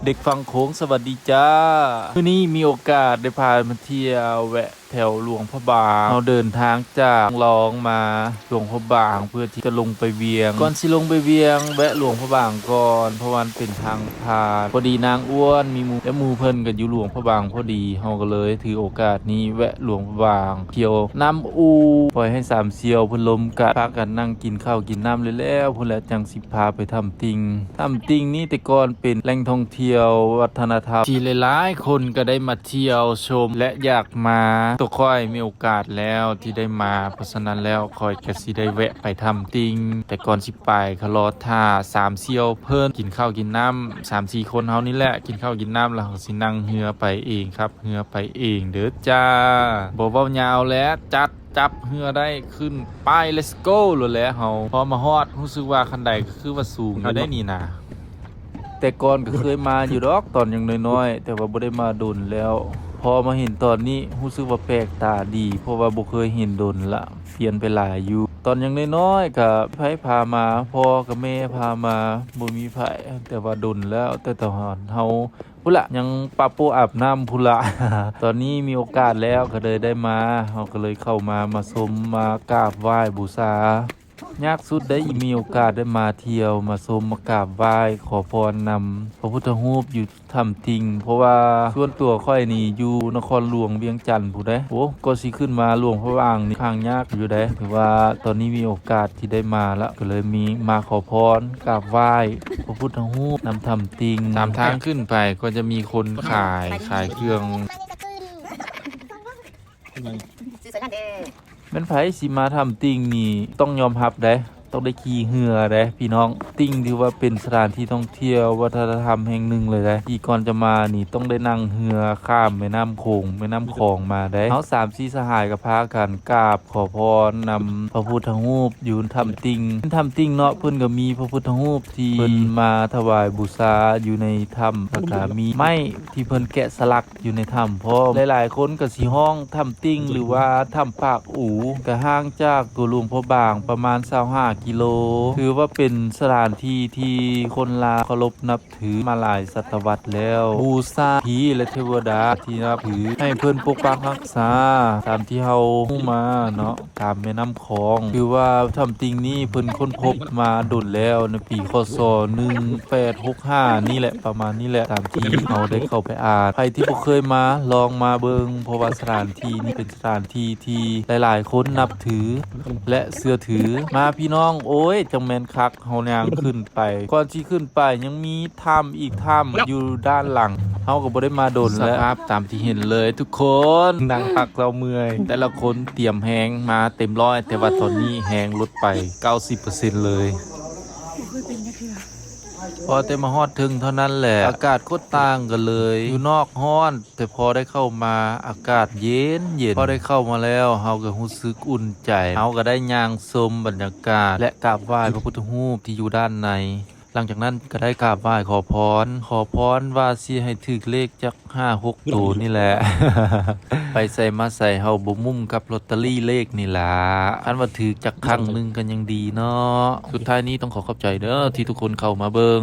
ເດັກຝັ່ງໂຂງສະຫວັດດີຈ້າ. ມື້ນີ້ມີໂອກາດໄດ້ພາມາທ່ຽວແວະແຖວຫຼວງພະບາງ. ເຮົາເດີນທາງຈາກລອງມາຫຼວງພະບາງ ເພື່ອທີ່ຈະລົງໄປວຽງ. ກ່ອນຊິລົງໄປວຽງ ແວະຫຼວງພະບາງກ່ອນ ເພາະວ່າມັນເປັນທາງຜ່ານ. ພໍດີນາງອ້ວນມີໝູ່ ແລະ ໝູ່ເພິ່ນກໍຢູ່ຫຼວງພະບາງພໍດີ. ເຮົາກໍເລີຍຖືໂອກາດນີ້ແວະຫຼວງພະບາງ ທ່ຽວນ້ຳອູ່ ປ່ອຍໃຫ້ສາມສ່ຽວເພິ່ນລົມກັນ ພາກັນນັ່ງກິນເຂົ້າກິນນ້ຳແລ້ວໆ ພຸ້ນແຫຼະ ຈັ່ງຊິ ພາໄປຖ້ຳຕິ່ງ. ຖ້ຳຕິ່ງນີ້ແຕ່ກ່ອນເປັນແຫຼ່ງທ່ອງທ່ຽວວັດທະນະທຳທີ່ຫຼາຍໆຄົນກໍໄດ້ມາທ່ຽວຊົມ ແລະ ຢາກມາ. ຕົວຂ້ອຍມີໂອກາດແລ້ວທີ່ໄດ້ມາ, ເພາະສະນັ້ນແລ້ວຂ້ອຍກໍຊິໄດ້ແວະໄປຖ້ຳຕິ່ງ. ແຕ່ກ່ອນຊິໄປກໍລໍຖ້າສາມສ່ຽວເພິ່ນກິນເຂົ້າກິນນ້ຳ ສາມສີ່ຄົນເຮົານີ້ແຫຼະ ກິນເຂົ້າກິນນ້ຳ ແລ້ວເຮົາຊິນັ່ງເຮືອໄປເອງ ຂັບເຮືອໄປເອງເດີຈ້າ. ບໍ່ເວົ້າຍາວແລ້ວ ຈັດ ຈັບເຮືອໄດ້ຂຶ້ນໄປ let's go ໂລດແຫຼະເຮົາ. ພໍມາຮອດຮູ້ສຶກວ່າຄັນໄດກໍຄືວ່າສູງຢູ່ໄດ໋ນີ້ນະ. ແຕ່ກ່ອນກໍເຄີຍມາຢູ່ດອກຕອນຍັງນ້ອຍໆ ແຕ່ວ່າບໍ່ໄດ້ມາດົນແລ້ວ. ພໍມາເຫັນຕອນນີ້ຮູ້ສຶກວ່າແປກຕາດີ ເພາະວ່າບໍ່ເຄີຍເຫັນດົນລະ ປ່ຽນໄປຫຼາຍຢູ່. ຕອນຍັງນ້ອຍໆກໍໃຜພາມາ ພໍ່ກັບແມ່ພາມາ ບໍ່ມີໃຜ. ແຕ່ວ່າດົນແລ້ວ ແຕ່ຕອນເຮົາ ພຸ້ນລະ ຍັງປະໂປອາບນ້ຳພຸ້ນລະ. ຕອນນີ້ມີໂອກາດແລ້ວກໍເລີຍໄດ້ມາ ເຮົາກໍເລີຍເຂົ້າມາ ມາຊົມ ມາກາບໄຫວ້ບູຊາ. ຍາກສຸດໄດ້ມີໂອກາດໄດ້ມາທ່ຽວ ມາຊົມ ມາກາບໄຫວ້ຂໍພອນນຳພະພຸດທະຮູບຢູ່ຖ້ຳຕິ່ງ ເພາະວ່າສ່ວນຕົວຂ້ອຍນີ້ຢູ່ນະຄອນຫຼວງວຽງຈັນພຸ້ນເດ້. ໂອ້ ກໍຊິຂຶ້ນມາຫຼວງພະບາງນີ້ຂ້າງຍາກຢູ່ເດ້. ຖືວ່າຕອນນີ້ມີໂອກາດທີ່ໄດ້ມາລະ ກໍເລີຍມີມາຂໍພອນ ກາບໄຫວ້ພະພຸດທະຮູບນຳຖ້ຳຕິ່ງ. ຕາມທາງຂຶ້ນໄປກໍຈະມີຄົນຂາຍ ຂາຍເຄື່ອງ. ແມ່ນໃຜຊິມາຖ້ຳຕິ່ງນີ້ຕ້ອງຍອມຮັບເດ້ ຕ້ອງໄດ້ຂີ່ເຮືອເດ້ພີ່ນ້ອງ. ຕິ່ງຖືວ່າເປັນສະຖານທີ່ທ່ອງທ່ຽວວັດທະນະທຳແຫ່ງໜຶ່ງເລີຍເດ້ ທີ່ກ່ອນຈະມານີ້ຕ້ອງໄດ້ນັ່ງເຮືອຂ້າມແມ່ນ້ຳໂຂງ ແມ່ນ້ຳຂອງມາເດ້. ເຮົາສາມສີ່ສະຫາຍກໍພາກັນກາບ ຂໍພອນນຳພະພຸດທະຮູບຢູ່ຖ້ຳຕິ່ງ. ຖ້ຳຕິ່ງເນາະ ເພິ່ນກໍມີພະພຸດທະຮູບທີ່ເພິ່ນມາຖວາຍບູຊາຢູ່ໃນຖ້ຳ ແລ້ວກໍມີໄມ້ທີ່ເພິ່ນແກະສະຫຼັກຢູ່ໃນຖ້ຳພ້ອມ. ຫຼາຍໆຄົນກໍຊິຮ້ອງຖ້ຳຕິ່ງ ຫຼືວ່າຖ້ຳປາກອູ ກໍຫ່າງຈາກຕົວຫຼວງພະບາງປະມານຊາວຫ້າກິໂລ. ຖືວ່າເປັນສະຖານທີ່ທີ່ຄົນລາວເຄົາລົບນັບ ຖືມາຫຼາຍສະຕະວັດແລ້ວ, ບູຊາຜີ ແລະ ເທວະດາທີ່ນັບຖື ໃຫ້ເພິ່ນປົກປັກຮັກສາ. ຕາມທີ່ເຮົາຮູ້ມາເນາະ ຕາມແມ່ນ້ຳຂອງ ຖືວ່າຖ້ຳຕິ່ງນີ້ເພິ່ນຄົ້ນພົບມາດົນແລ້ວ ໃນປີ ຄ.ສ. ໜຶ່ງແປດຫົກຫ້ານີ້ແຫຼະ ປະມານນີ້ແຫຼະ ຕາມທີ່ເຮົາໄດ້ເຂົ້າໄປອ່ານ. ໃຜທີ່ບໍ່ເຄີຍມາ ລອງມາເບິ່ງ ເພາະວ່າສະຖານທີ່ນີ້ເປັນສະຖານທີ່ທີ່ຫຼາຍໆຄົນນັບຖື ແລະ ເຊື່ອຖື. ມາພີ່ນ້ອງ ໂອ້ຍ ຈັ່ງແມ່ນຄັກ ເຮົາຍ່າງຂຶ້ນ ໄປ. ກ່ອນຊິຂຶ້ນໄປຍັງມີຖ້ຳອີກຖ້ຳຢູ່ດ້ານຫຼັງ. ເຮົາກໍບໍ່ໄດ້ມາດົນແລ້ວ. ສະພາບຕາມທີ່ເຫັນເລີຍທຸກຄົນ ນັ່ງພັກເຊົາເມື່ອຍ. ແຕ່ລະຄົນຕຽມແຮງມາເຕັມຮ້ອຍ ແຕ່ວ່າຕອນນີ້ແຮງຫຼຸດໄປເກົ້າສິບເປີເຊັນເລີຍ. ພໍແຕ່ມາຮອດເທິງເທົ່ານັ້ນແຫຼະ ອາກາດໂຄດຕ່າງກັນເລີຍ. ຢູ່ນອກຮ້ອນ ແຕ່ພໍໄດ້ເຂົ້າມາອາກາດເຢັນໆ. ພໍໄດ້ເຂົ້າມາແລ້ວ ເຮົາກໍຮູ້ສຶກອຸ່ນໃຈ. ເຮົາກໍໄດ້ຍ່າງຊົມບັນຍາກາດ ແລະ ກາບໄຫວ້ພະພຸດທະຮູບທີ່ຢູ່ດ້ານໃນ. ຫຼັງຈາກນັ້ນກໍໄດ້ກາບໄຫວ້ຂໍພອນ, ຂໍພອນວ່າຊິໃຫ້ຖືກເລກຈັກຫ້າຫົກໂຕນີ້ແຫຼະ. ໄປໃສມາໃສເຮົາບໍ່ໝຸ່ມກັບລອດເຕີຣີເລກນີ້ລະ. ຄັນວ່າຖືກຈັກຄັ້ງໜຶ່ງກໍຍັງດີເນາະ. ສຸດທ້າຍນີ້ຕ້ອງຂໍຂອບໃຈເດີທີ່ທຸກຄົນເຂົ້າມາເບິ່ງ.